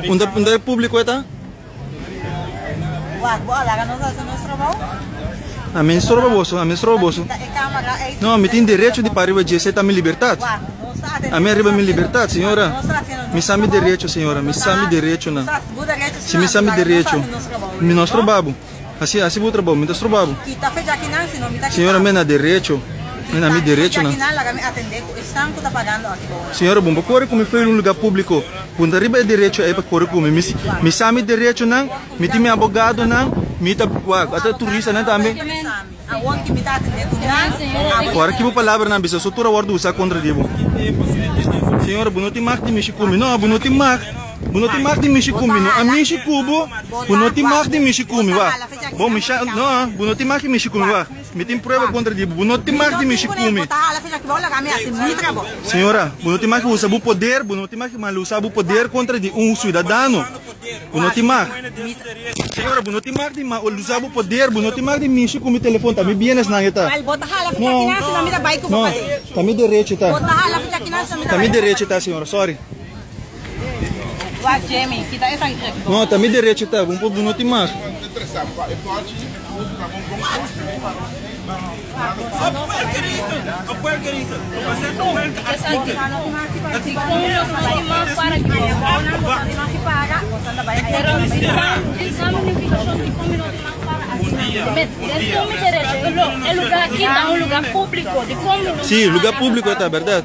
Unda unda e publico e ta? Ami no stroba boso, ami no stroba boso. No, mi tin derecho di para riba dje, esei ta mi libertad. Ami ariba mi libertad, señora. Mi sa mi derecho, señora, mi sa mi derechonan. Si mi sa mi derecho, mi no stroba bo. Hasi, hasi bo trabou, mi ta stroba bo. Señora, mi na derecho, mi na mi derechonan. Señora, bo no por kore ku mi for un lugar públiko. Bo no ta riba e derecho ei pa kore ku mi. Mi sa mi derechonan, mi tin mi abogadonan, mi ta, wak, ata turistanan tambe. Ora ki bo palabranan bisa so tur a wòrdu usá kontra di bo. Señora, bo no tin mag di mishi ku mi. No, bo no tin mag. Bo no tin mag di mishi ku mi. No a mishi ku bo. Bo no tin mag di mishi ku mi. Wak. Bo misha, no, bo no tin mag di mishi ku mi. Wak. Mi tin prueba kontra di bo. Bo no tin mag di mishi ku mi. Señora, bo no tin mag di usa bo poder. Bo no tin mag di malusa bo poder kontra di un siudadano. Bo no tin mag. Señora, bo no tin mag di usa bo poder, bo no tin mag di mishi ku mi telefon, ta mi bienes nan e ta. No, no, ta mi derecho ta. Ta mi derecho ta, señora, sorry. No, ta mi derecho ta, bo no tin mag. Sí, lugar público ta, berdad.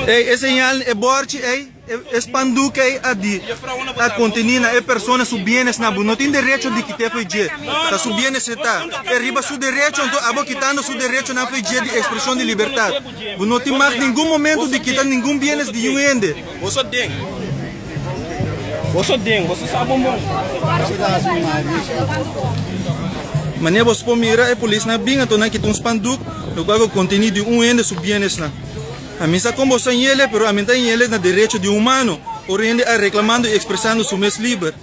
Ey, e señal, e borchi ey. E spandoek ei a di a kontení na e persona su bienes na bo no tin derecho di kit'é fo'i dje. Ta su bienes e ta. E riba su derecho anto abo kitando su derechonan fo'i dje di ekspreshon di libertat. Bo no tin mag ningun momento di kita ningun bienes di yun hende. Manera bo por mira e polisnan a bin anto nan kita un spandoek lokual ku kontení di un hende su bienesnan. Ami sa kon bo sa yele, pero ami ta yele na derecho di humano, ora hende a reclamando y expresando su mes liber.